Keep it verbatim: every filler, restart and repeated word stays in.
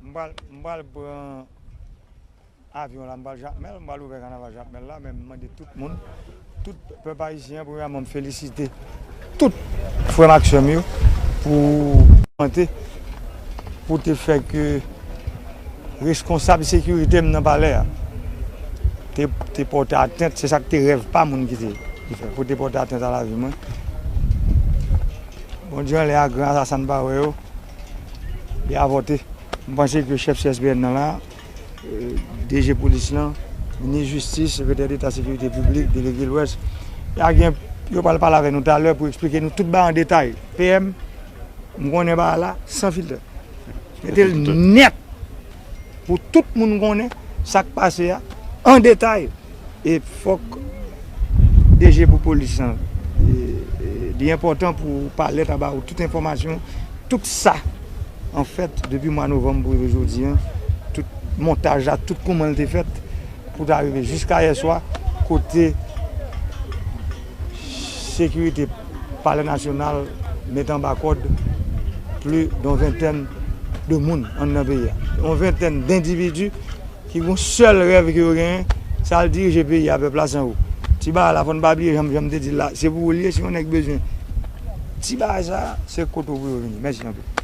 M pral, m pral pran avyon la, m pral Jakmèl, m pral ouvè kanaval Jakmèl la, men m mande tout moun, tout pèp ayisyen an, premyèman, m felisite tout frè m ak sè m yo pou, pou te fè ke reskonsab sekirite m nan palè a te, te pòte atent, se sa k te rèv pa moun ki te, ki fè, pou te pòte atent a lavi mwen. Bondye anlè a gran, asasen pa wè yo, li avòte. M panse ke chèf C S P N nan la, eh, D G polis lan, minis jistis, sekretè deta sekirite piblik, delege Lwès, y a gen, yo pral pale avè nou talè pou eksplike nou tout bagay an detay. P M, m konnen bagay la san filtè. Mete l nèt pou tout moun konnen sa k pase a an detay. E fòk D G pou polis lan, e, e, li enpòtan pou palè ta ba ou tout enfòmasyon, tout sa, anfèt, depi mwa novanm pou rive jodi a, tout montaj la, tout kòman l te fèt, pou ta rive jiska yè swa, kote sekirite Palè Nasyonal met anba kòd plis de yon ventèn de moun anndan peyi a. Yon ventèn dendividi ki gon sèl rèv ke yo genyen, se al dirije peyi a, pèp la san ou. Ti bagay la, fò n pa bliye, jan, jan m te di l la, se pou ou l ye, si yon nèg bezwen ti bagay sa, se kote w pou yo vini. Mèsi anpil.